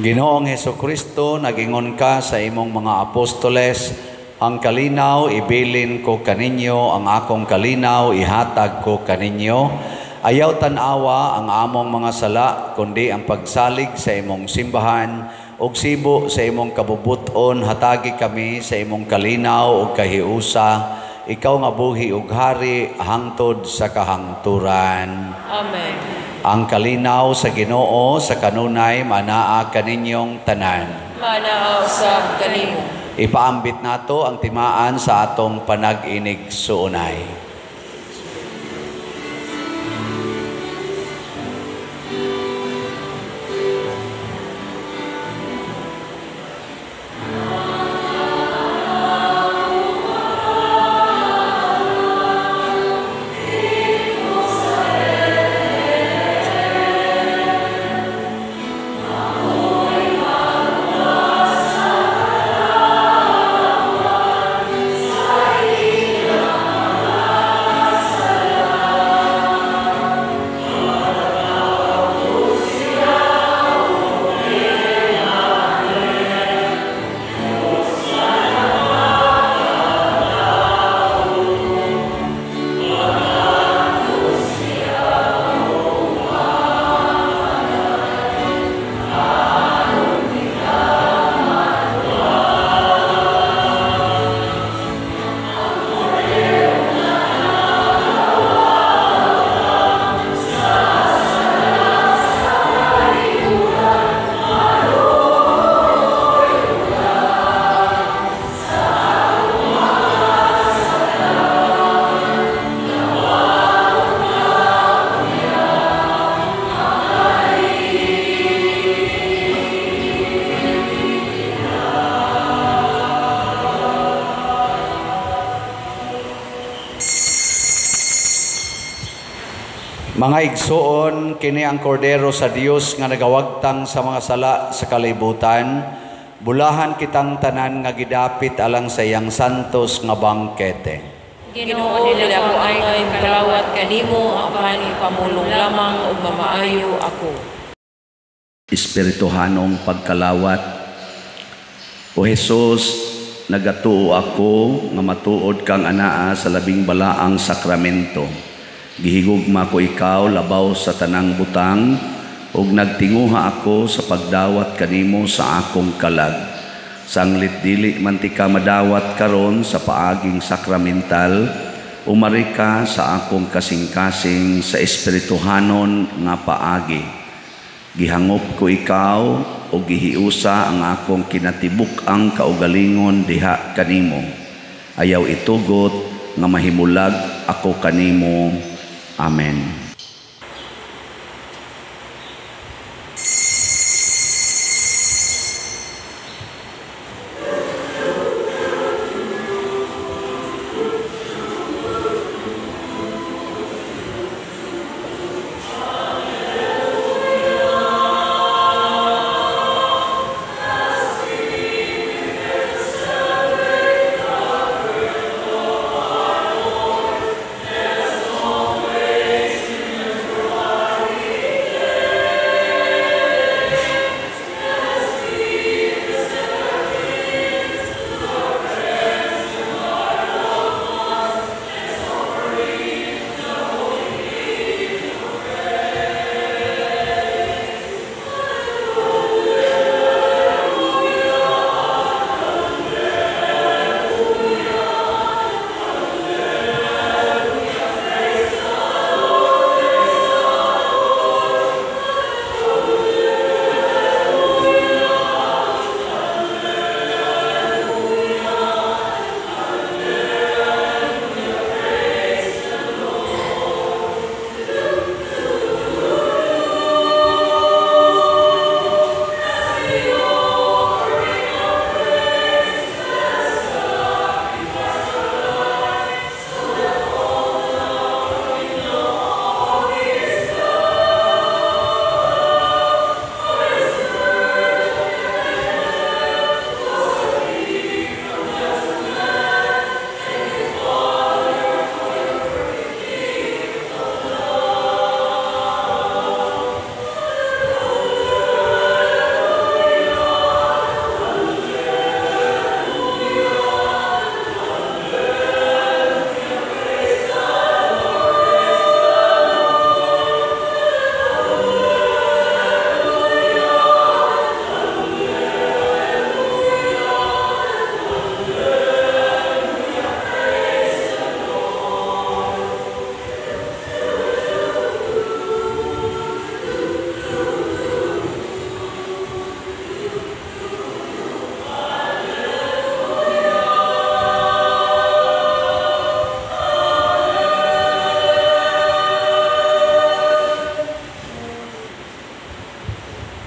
Ginoong Hesukristo, nagingon ka sa imong mga apostoles, ang kalinaw ibilin ko kaninyo, ang akong kalinaw ihatag ko kaninyo. Ayaw tan-awa ang among mga sala, kundi ang pagsalig sa imong simbahan, ug sibo sa imong kabubuton, hatagi kami sa imong kalinaw ug kahiusa. Ikaw nga buhi ug hari hangtod sa kahangturan. Amen. Ang kalinaw sa Ginoo sa kanunay manaa kaninyong tanan. Manaa usab kanimo. Ipaambit nato ang timaan sa atong panag-inig suunay. Mga igsuon, kini ang kordero sa Dios nga nagawagtang sa mga sala sa kalibutan. Bulahan kitang tanan nga gidapit alang sa iyang santos nga bangkete. Ginoo, dili ako angay makalawat kanimo, apan ipamulong lamang ug mamaayo ako. Espirituhanong pagkalawat. O Jesus, nagatuo ako nga matuod kang anaa sa labing balaang sakramento. Gihigugma ko ikaw labaw sa tanang butang, ug nagtinguha ako sa pagdawat kanimo sa akong kalag. Sanglit dili man ti ka madawat karon sa paaging sakramental, umari ka sa akong kasing-kasing sa espirituhanon nga paagi. Gihangop ko ikaw ug gihiusa ang akong kinatibuk-ang kaugalingon diha kanimo. Ayaw itugot nga mahimulag ako kanimo. Amen.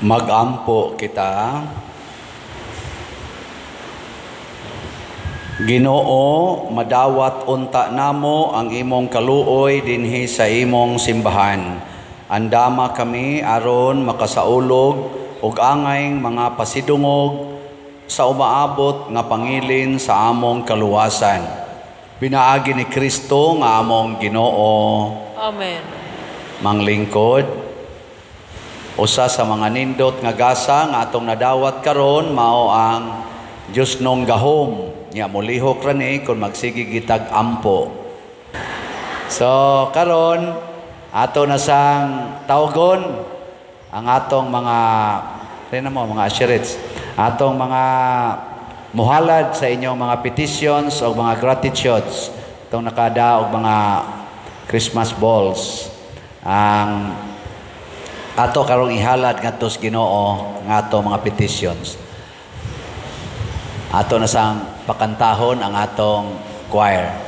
Magampo kita. Ginoo, madawat unta namo ang imong kaluoy dinhi sa imong simbahan. Andama kami aron makasaulog ug angay mga pasidungog sa umaabot nga pangilin sa among kaluwasan. Pinaagi ni Kristo nga among Ginoo. Amen. Manglingkod, usa sa mga nindot nga gasa nga atong nadawat karon mao ang Dios nong gahom. Nya molihok ra ni kun magsige gitag ampo. So karon ato na sang tawgon ang atong mga rin mo mga assurance, atong mga muhalad sa inyong mga petitions o mga gratitudes itong nakada og mga Christmas balls ang ato karong ihalad ngadto sa Ginoo nga ato mga petitions. Ato na sang pakantahon ang atong choir.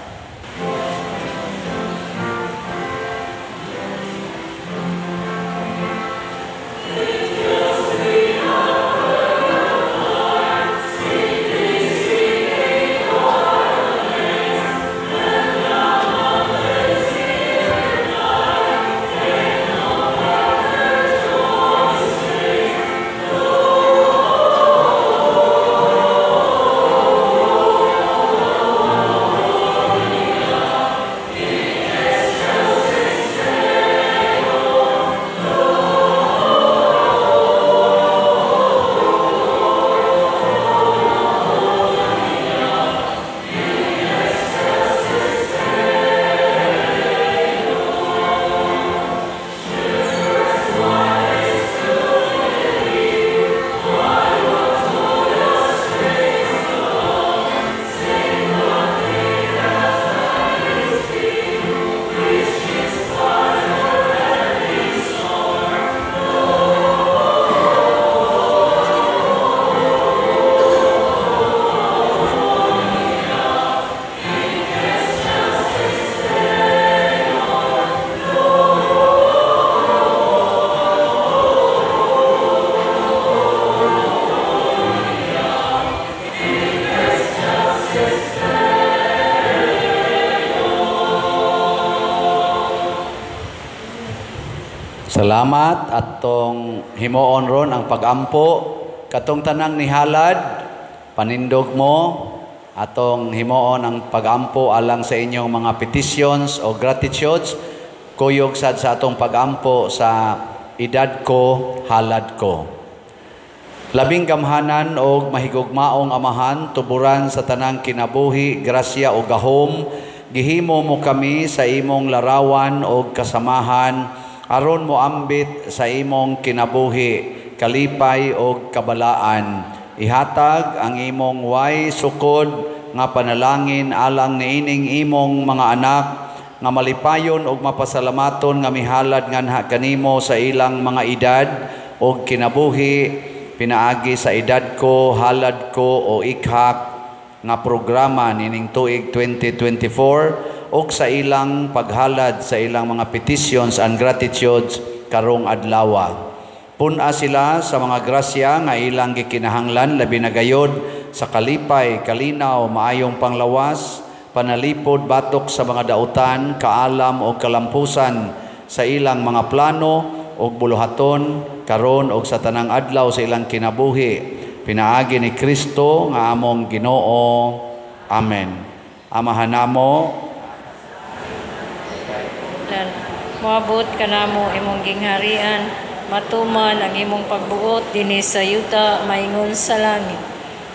Salamat atong himuon ron ang pagampo katong tanang nihalad panindog mo atong himuon ang pagampo alang sa inyong mga petitions o gratitudes kuyog sad sa atong pagampo sa edad ko halad ko. Labing gamhanan og mahigugmaong amahan tuburan sa tanang kinabuhi grasya o gahom gihimo mo kami sa imong larawan og kasamahan aron mo ambit sa imong kinabuhi, kalipay og kabalaan. Ihatag ang imong way sukod nga panalangin alang niining imong mga anak nga malipayon og mapasalamaton nga mihalad nganha kanimo sa ilang mga edad og kinabuhi pinaagi sa edad ko, halad ko o ikhak nga programa nining tuig 2024 og sa ilang paghalad sa ilang mga petitions and gratitudes karong adlawa. Pun-a sila sa mga grasya nga ilang gikinahanglan labi na gayod sa kalipay, kalinaw, maayong panglawas, panalipod batok sa mga dautan, kaalam o kalampusan sa ilang mga plano og buluhaton karon og sa tanang adlaw sa ilang kinabuhi. Pinaagi ni Kristo nga among Ginoo. Amen. Amahan namo, moabot kanamo imong gingharian, matuman ang imong pagbuot dinhi sa yuta maingon sa langit.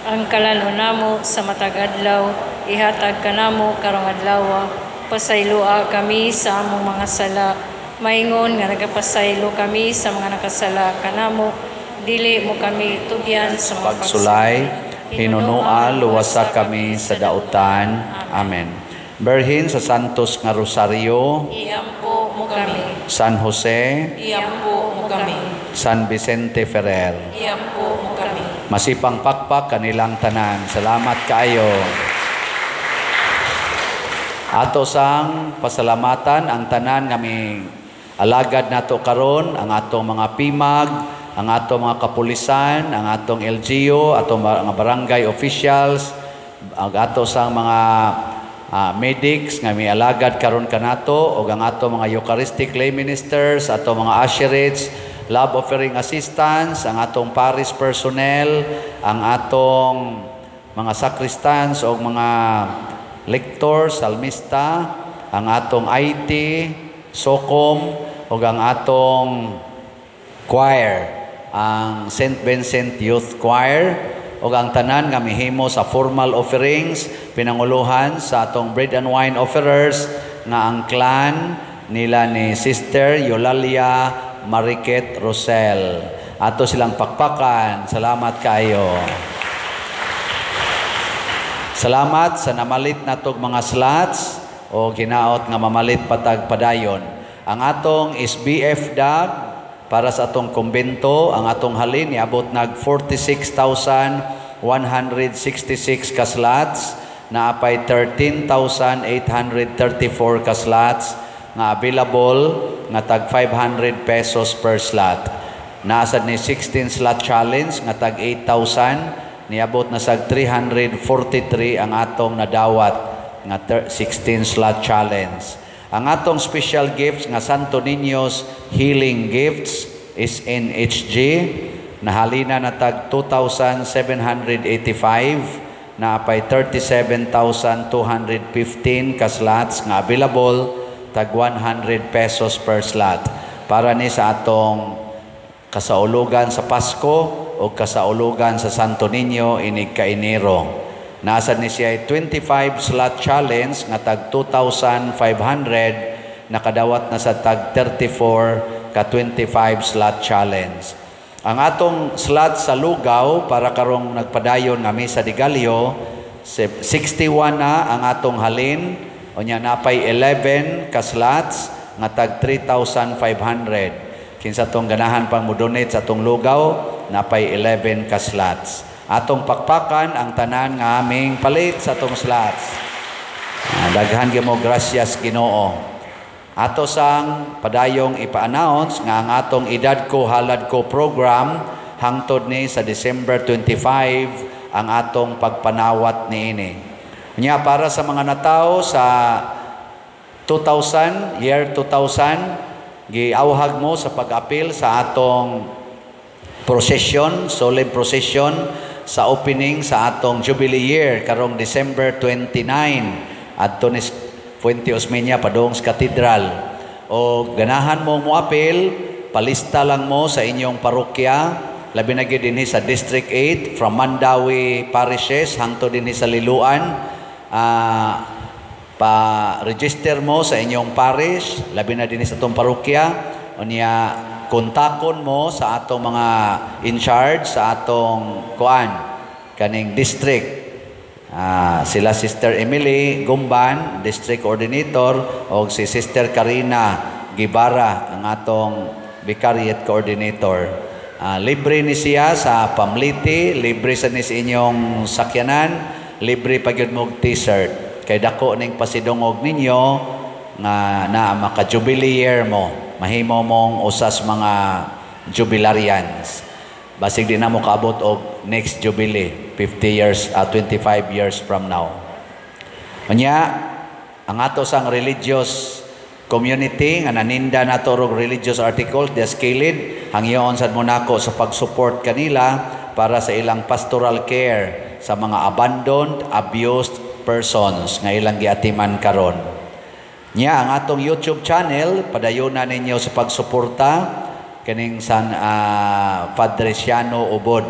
Ang kalan-on namo sa matag adlaw ihatag kanamo karong adlaw. Pasayloa kami sa among mga sala, maingon nga nagapasaylo kami sa mga nakasala kanamo. Dili mo kami tugyan sa mga pagsulay, hinunua luwasa kami sa dautan. Amen. Berhin sa Santos nga Rosario, iampo mo kami. San Jose, iampo mo kami. San Vicente Ferrer, iampo mo kami. Masipang pakpak kanilang tanan. Salamat kaayo. Ato sang pasalamatan ang tanan nga mi alagad nato karon, ang atong mga pimag, Ang atong mga kapulisan, ang atong LGU, atong mga barangay officials, ang ato sang mga medics nga mialagad karon kanato, ug ang ato mga Eucharistic lay ministers, ato mga usherates, love offering assistants, ang atong parish personnel, ang atong mga sacristans o mga lectors, salmista, ang atong IT, SOCOM, ug ang atong choir, ang St. Vincent Youth Choir, ug ang tanan nga mihimo sa formal offerings, pinanguluhan sa atong bread and wine offerers nga ang clan nila ni Sister Eulalia Mariket Rosel. Ato silang pakpakan. Salamat kayo. Salamat sa namalit natog mga slots o ginaot nga mamalit patag padayon. Ang atong SBF dag para sa atong kumbento, ang atong halin niabot nag 46,166 ka slots, naapay 13,834 ka slots nga available nga tag 500 pesos per slot. Naasad ni 16 slot challenge nga tag 8,000, niabot na sag 343 ang atong nadawat nga 16 slot challenge. Ang atong special gifts nga Santo Niño's Healing Gifts SNHG, nahalina na tag 2,785, naapay 37,215 ka slots nga available tag 100 pesos per slot. Para ni sa atong kasaulugan sa Pasko o kasaulugan sa Santo Niño inig ka Enero. Nasa ni siya 25 slot challenge nga tag 2,500, nakadawat na sa tag 34 ka 25 slot challenge. Ang atong slot sa lugaw para karong nagpadayon nga Misa de Gallo, 61 na ang atong halin, unya napay 11 ka slots nga tag 3,500. Kinsa tong ganahan pang mo-donate sa atong lugaw, napay 11 ka slots. Atong pakpakan ang tanan nga aming palit sa atong slots. Daghan gyud mo gracias Ginoo. Ato sang padayong ipa-announce nga ang atong Edad Ko Halad Ko program hangtod ni sa December 25 ang atong pagpanawat niini. Nya para sa mga natawo sa 2000, year 2000, giawhag mo sa pag-apil sa atong procession, solemn procession sa opening sa atong Jubilee Year karong December 29 adto ni Fuente Osmeña padung sa Cathedral. O ganahan mo moapil, palista lang mo sa inyong parokya, labi na gyud dinhi sa District 8 from Mandaue parishes hangtod dinhi sa Liloan. Pa-register mo sa inyong parish, labi na dinhi sa atong parokya, unya kontakon mo sa atong mga in charge sa atong kuan kaning district. Sila Sister Emily Gumban, district coordinator, o si Sister Karina Gibara ang atong vicariate coordinator. Libre ni siya sa pamliti, libre sa ni sa inyong sakyanan, libre pa gyud mo og t-shirt. Kay dako ning pasidungog ninyo nga na maka-jubilee year mo, mahimo mong usas mga jubilarians. Basig di na mo kaabot og next jubilee, 50 years, 25 years from now. Unya, ang ato sang religious community nga naninda nato og religious articles des kilid, hangyoon sad mo nako sa pag-support kanila para sa ilang pastoral care sa mga abandoned, abused persons nga ilang giatiman karon. Nya ang atong YouTube channel, padayuna ninyo sa pagsuporta kining San Padre Siano Ubod.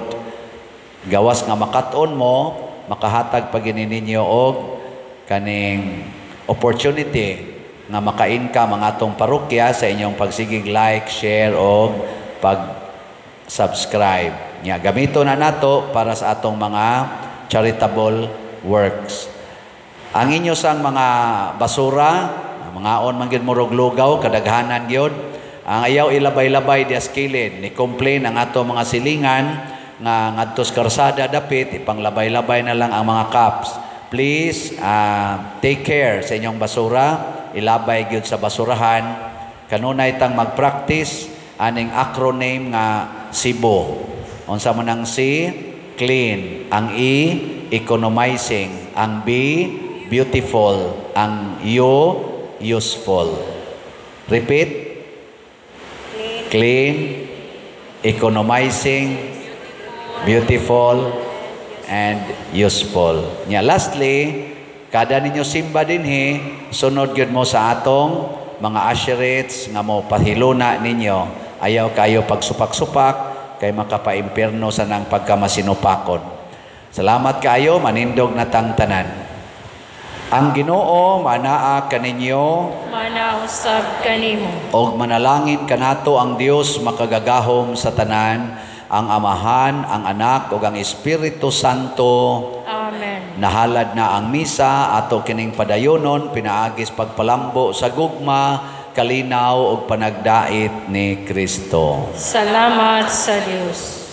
Gawas nga makat-on mo, makahatag pa gini ninyo og kaning opportunity nga maka-income ang atong parokya sa inyong pagsigig like, share og pag-subscribe. Nya gamito na nato para sa atong mga charitable works. Ang inyo sang mga basura, mga on man gyud murog lugaw, kadaghanan gyud. Ang ayaw ilabay-labay dias kilid, ni complain ang ato mga silingan nga ngadto sa karsada dapit ipanglabay-labay na lang ang mga cups. Please take care sa inyong basura, ilabay gyud sa basurahan. Kanunay tang magpractice Aning acronym nga SIBO. Unsa man ang C? Clean. Ang E, economizing. Ang B, beautiful. Ang U, useful. Repeat. Clean, economizing, beautiful, and useful. Nya lastly, kada ninyo simba dinhi, sunod gyud mo sa atong mga usherates nga mo pahiluna ninyo. Ayaw kayo pagsupak-supak kay makapaimpierno sa nang pagkamasinupakon. Salamat kaayo, manindog na tang tanan. Ang Ginoo manaa kaninyo, Manausab kanimo. Og manalangin kanato ang Dios makagagahom sa tanan, ang Amahan, ang Anak ug ang Espiritu Santo. Amen. Nahalad na ang misa, ato kining padayonon pinaagis pagpalambo sa gugma, kalinaw ug panagdait ni Kristo. Salamat sa Dios.